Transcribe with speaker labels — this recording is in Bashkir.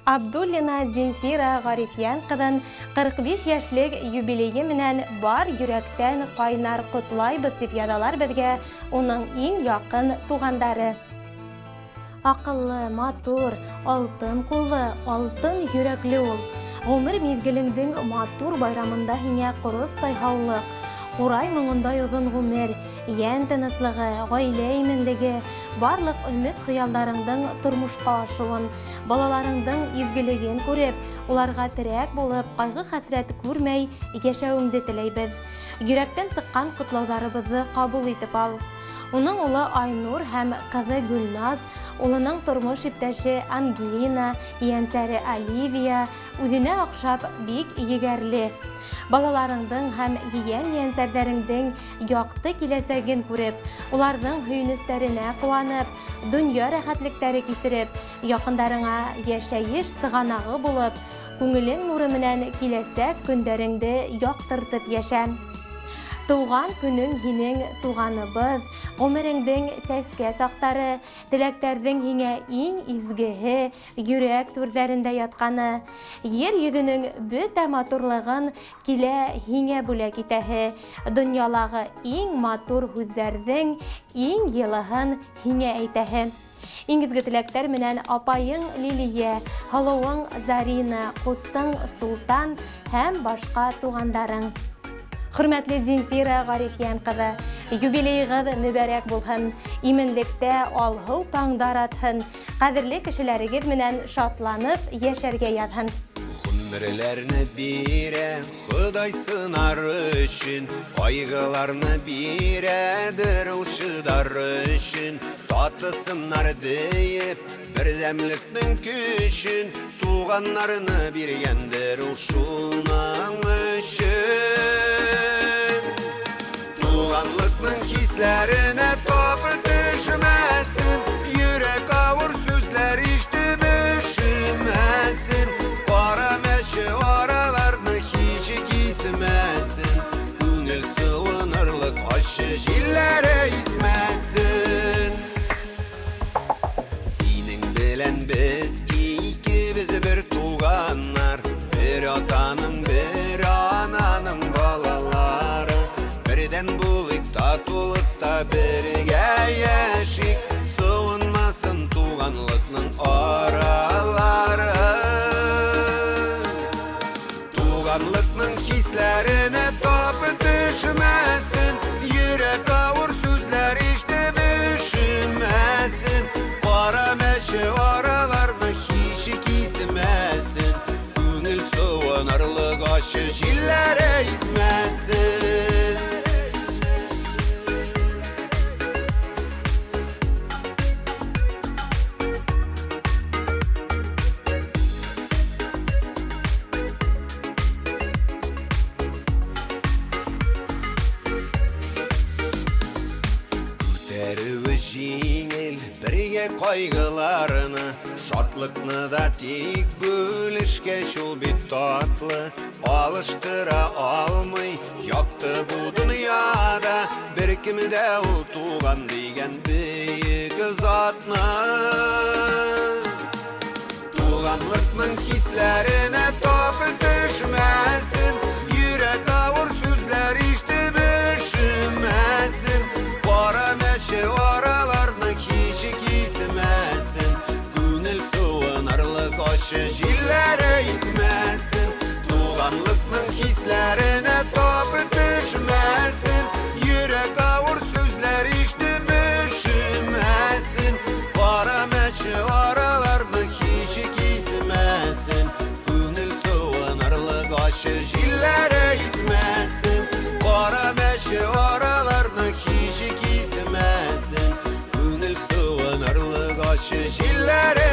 Speaker 1: Абдуллина Земфира Ғарифйән ҡыҙын 45 йәшлек юбилейы менән бар йөрәктән ҡайнар ҡотлайбыҙ, тип яҙалар беҙгә уның иң яҡын туғандары. Аҡыллы, матур, алтын ҡуллы, алтын йөрәкле ул. Ғүмер миҙгелеңдең матур байрамында һиңә ҡоростай һаулыҡ, ҡурай моңондай оҙон ғүмер, йән тыныслығы, ғаилә именлеге, барлыҡ өмөт-хыялдарыңдың тормошҡа ашыуын, балаларыңдың изгелеген күреп, уларға терәк булып, ҡайғы-хәсрәт күрмәй йәшәүеңде теләйбеҙ. Йөрәктән сыҡҡан ҡотлауҙарыбыҙҙы ҡабул итеп ал. Уның улы Айнур һәм ҡыҙы Гөлназ, улының тормош иптәше Ангелина, ейәнсәре Оливия, үҙенә оҡшап бик егәрле. Балаларыңдың һәм ейән-ейәнсәрҙәреңдең яҡты киләсәген күреп, уларҙың һөйөнөстәренә ҡыуанып, донъя рәхәтлектәре кисереп, яҡындарыңа йәшәйеш сығанағы булып, күңелең нуры менән киләсәк көндәреңде яҡтыртып йәшә. Тыуған көнөң һинең, туғаныбыҙ, ғүмереңдең сәскә саҡтары, теләктәрҙең һиңә иң изгеһе, йөрәк түрҙәрендә ятҡаны, ер йөҙөнөң бөтә матурлығын килә һиңә бүләк итәһе, донъялағы иң матур һүҙҙәрҙең иң йылыһын һиңә әйтәһе. Иң изге теләктәр менән апайың Лилия, һылыуың Зарина, ҡустың Султан һәм башҡа туғандарың. Хөрмәтле Земфира Ғарифйән ҡыҙы, юбилейығыҙ мөбәрәк булһын, именлектә алһыу таңдар атһын, ҡәҙерле кешеләрегеҙ менән шатланып йәшәргә яҙһын.
Speaker 2: Ғүмерләрне бирә Хоҙай сынар өсөн, ҡайғыларны бирәдер ул шыдар өсөн, татысыннар дейеп, берҙәмлектең көсөн, туғаннарны биргәндер ул шуның өсөн. Туғанлыҡның хисләренә тап төшмәсен, йөрәк ауыр сүзләр ишетеп өшемәсен, ҡара мәше араларны һис кисмәсен, күңел сыуынырлыҡ ачы җилләре исмәсен. Синең белән без икебез бер туганнар, бер атаның, бер ананың балалары. Бердән булыйк, татулыкта бергә яшик, суынмасын туганлыкның аралары. Туганлыкның хисләренә тап төшмәсен, йөрәк авыр сүзләр ишетеп өшемәсен, кара мәче араларны һич кисмәсен, күңел суынырлык ачы җилләре исмәсен. Күтәреүе җиңел бергә кайгыларны, шатлыкны да тик бүлешкәч ул бит татлы, алыштыра алмый якты бу дөньяда беркем дә ул туган дигән бөек затны. Туганлыкның хисләренә тап төшмәсен, йөрәк авыр сүзләр ишетеп өшемәсен, кара мәче араларны һич кисмәсен, күңел суынырлык ачы җилләре исмәсен. Туганлыкның хисләренә тап төшмәсен, йөрәк авыр сүзләр ишетеп өшемәсен, кара мәче араларны һич кисмәсен, күңел суынырлык ачы җилләре исмәсен, кара мәче араларны һич кисмәсен, күңел суынырлык ачы җилләре